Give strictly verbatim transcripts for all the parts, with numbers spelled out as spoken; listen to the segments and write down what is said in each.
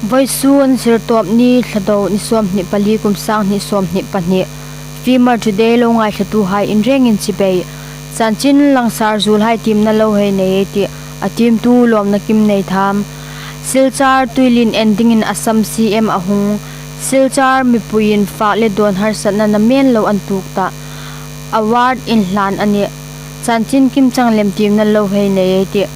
Vawisun Sirtawpni, Thlado ni sawmhni pali, kum sanghni sawmhni pahni. Fimer Today lo ngaithlatuhai in rengin chibai. Chanchin langsar zuolhai tiemna lo hei nei ei tih, a tiemtu Lawmnakim Neitham. Silchar tuilien en dingin Assam C M a hung. Silchar mipuiin fak le dawn harsatna namen lo an tuok ta. Award inhlan a nih. Chanchin kimchang lem tiemna lo hei nei ei tih.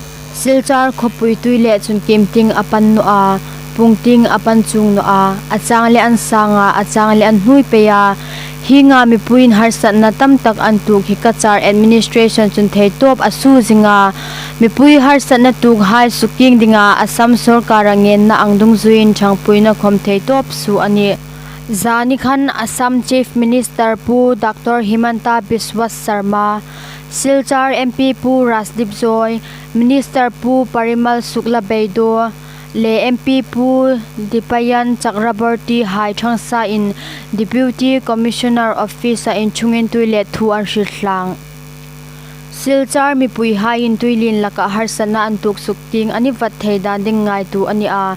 Silchar khawpui tuilet chun kim tieng a pan naw a, pung tieng a pan chuong naw a, a chang le an sang a, a chang le an hnuoi pei a. Hienga mipuiin harsatna tam tak an tuok hi Cachar administration chun thei tawp a suo zing a. Mipui harsatna tuokhai sukkieng dinga Assam sawrkara ngenna ang dungzuiin ṭhangpuina khawm thei tawp suo a nih. Zani khan Assam Chief Minister Pu Doctor Himanta Biswa Sarma, Silchar M P Pu Rajdeep Joy, Minister Pu Parimal Suklabaidya le M P Pu Dipayan Chakraborty hai ṭhangsain Deputy Commissioner Office-a inchungin tuilet thu an hril thlang. Silchar mipuihaiin tuilien laka harsatna an tuok sukkieng a ni vat thei dan ding ngaituo a ni a.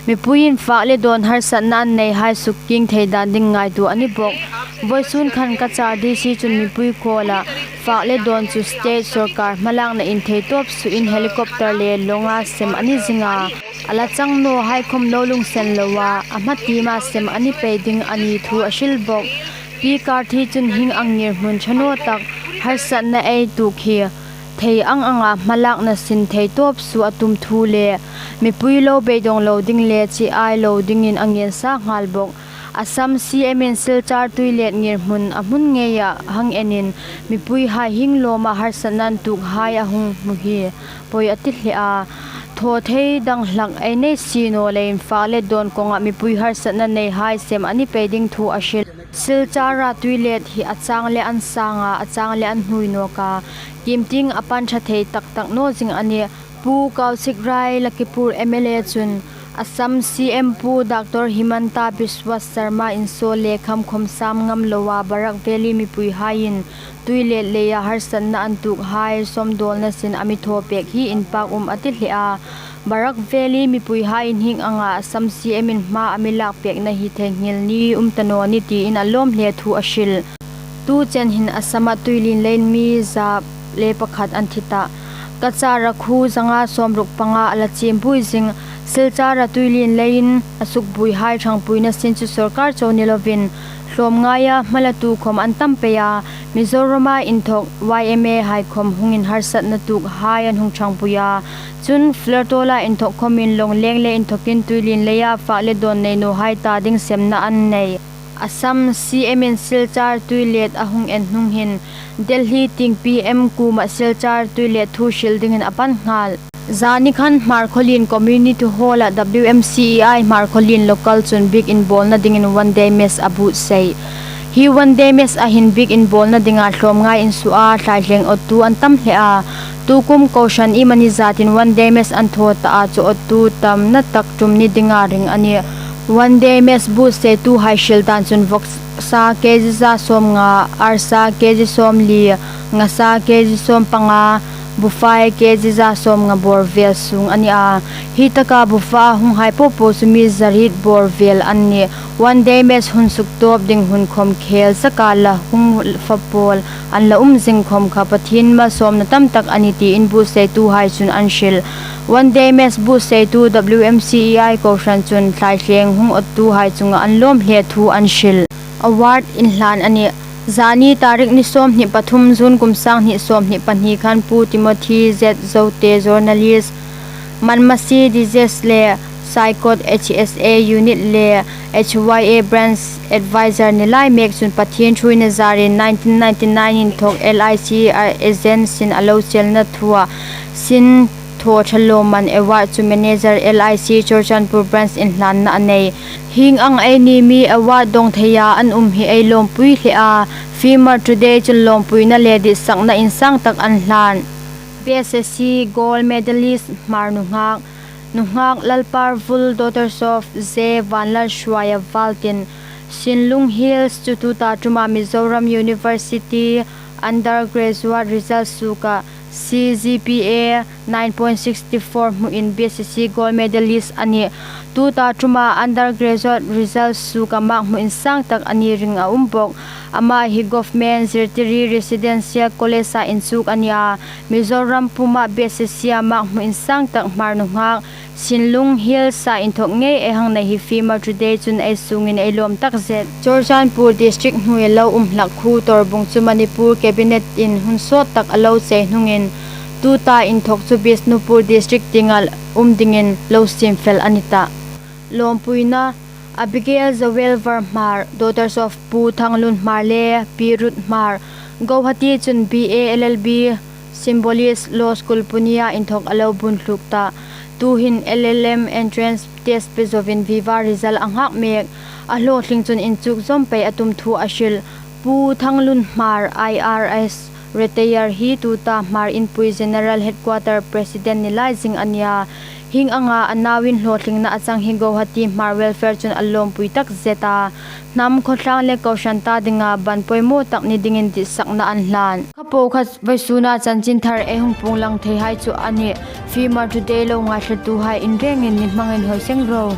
Mipuiin fak le dawn harsatna an neihai sukkieng thei dan ding ngaituo a ni bawk. Vawisun khan Cachar D C chun mipui khawla fak le dawn chu state sawrkar hmalakna in thei tawp suoin helicopter le lawnga sem a ni zing a. A la chang nawhai khawm lo lunginsen loa, a hma tiema sem a ni pei ding a ni thu a hril bawk. Pi Karthi chun hieng ang ngirhmun ṭha naw tak harsatna ei tuok hi thei ang anga hmalakna sin thei tawp suo a tum thu le mipui lo beidawng lo ding le chibai lo dingin a ngen sa nghal bawk. Assam C M-in Silchar tuilet ngirhmun a hmun ngeia hang enin mipuihai hieng lawma harsatna an tuokhai a hung hmu hi poi a ti hle a. Thaw thei dang hlak ei nei si naw leiin fak le dawn kawnga mipui harsatna neihai sem a ni pei ding thu a hril. Silchara tuilet hi a chang le an sang a, a chang le an hnuoi nawk a, kim tieng a pan ṭha thei tak tak naw zing a nih. Pu Kaushik Rai, Lakhipur M L A chun Assam C M Pu Doctor Himanta Biswa Sarma insawl le kham khawm sam ngam loa Barak Valley mipuihaiin tuilet leia harsatna an tuokhai sawmdawlna sin a mi thaw pek hi inpâk um a ti hle a. Barak Valley mipuihaiin hieng anga Assam C M-in hma a mi lak pekna hi theinghil ni um ta naw ni tiin a lawm hle thu a hril. Tu chen hin Assam-a tuilien leiin mi za le pakhat an thi ta. Cachar-a khuo zanga sawmruk panga a la chim buoi zing. Silchar-a tuilien leiin a sukbuoihai ṭhangpuina sin chu sawrkar chau ni lovin hlawm ngaia hma la tu khawm an tam pei a. Mizorama inthawk Y M A hai khawm hungin harsatna tuokhai an hung ṭhangpui a. Chun Flertola inthawk khawmin lawngleng le inthawkin tuilien leia fak le dawn nei nawhai ta ding semna an nei. Assam C M-in Silchar tuilet a hung en hnung hin Delhi tieng P M kuoma Silchar tuilet thu hril dingin a pan nghal. Zani khan Hmarkhawlien Community Hall-a W M C E I Hmarkhawlien Local chun biek inbawlna dingin one day mess a buotsai. Hi one day mess-a hin biek inbawlna dinga hlawm ngai insuo a, thlaithleng awttu an tam hle a. Tukum kohran iemani zatin one day mess an thaw ta a, chu awttu tamna tak ṭum ni dinga ring a nih. One day mess buotsaituhai hril dan chun vawksa K G za sawmnga, arsa K G sawmli, ngasa K G sawmpanga, bufai K G za sawmnga bawr vel sung a ni a. Hi taka bufa hunghai popo chu mi zariet bawr vel an nih. One day mess hun suktawp ding hun khawm khel zaka la hung fa pawl an la um zing khawm kha Pathien malsawmna tam tak a nih tiin buotsaituhai chun an hril. One day mess buotsaitu W M C E I kohran chun thlaithleng hung awttuhai chunga an lawm hle thu an hril. Award inhlan a nih. Zani tarik ni sawmhni pathum June kum sanghni sawmhni pahni khan Pu Timothy Z Zote, journalist, Manmasi Disease le Saikot H S A Unit le H Y A Branch Advisor ni lai mek chun Pathien ṭhuoina zarin nineteen ninety-nine inthawk L I C agent sin a lo chelna thua sin thaw ṭha lawmman award chu Manager L I C Churachandpur Branch inhlanna a nei. Hieng ang eini mi award dawng theia an um hi ei lawmpui hle a, Fimer Today chun lawmpuina le ditsakna insang tak an hlan. B S S C gold medalist Hmar nunghak, nunghak Lalparvul, daughters of J Vanlalhruaia Valtin, Sinlung Hills chu tuta ṭuma Mizoram University undergraduate result suoka C G P A nine point six four hmuin B S C gold medalist a nih. Tuta ṭuma undergraduate result suoka mark hmu insang tak a ni ring a um bawk. Ama hi Government Zirtiri Residential College-a inchuk a ni a, Mizoram puma B S C-a mark hmu insang tak Hmar nunghak Sinlung Hills-a inthok ngei ei hang nei hi Fimar Today chun ei sungin ei lawm takzet. Churachandpur District hnuoia lo um hlak khu Torbung chu Manipur Cabinet-in hun sawt tak a lo chei hnungin tuta inthok chu Bishnupur District tienga um dingin lo siem fel a ni tah. Lawmpuina, Abigail Joel Varhmar, daughters of Pu Thanglun Hmar le Pi Ruth Hmar, Guwahati chun B A L L B Symbiosis Law School punia inthok a lo bun hluk tah. Tuhin L L M entrance test pe zoin viva result a nghak mek. A hlawtling chun inchuk zawm pei a tum thu a hril. Pu Thanglun Hmar, I R S retire hi tuta Hmar Inpui General Headquarter President ni lai zing a nia. Hieng anga a nauin hlawtlingna a chang hi Guwahati Hmar welfare chun a lawmpui takzet a. Hnam, khawtlang le kohran ta dinga ban poimaw tak ni dingin ditsakna an hlan. Kha po kha vawisuna chanchinthar ei hung puong lang theihai chu a nih. Fimar Today lo ngaithlatuhai in rengin ni hmangin hoi seng ro.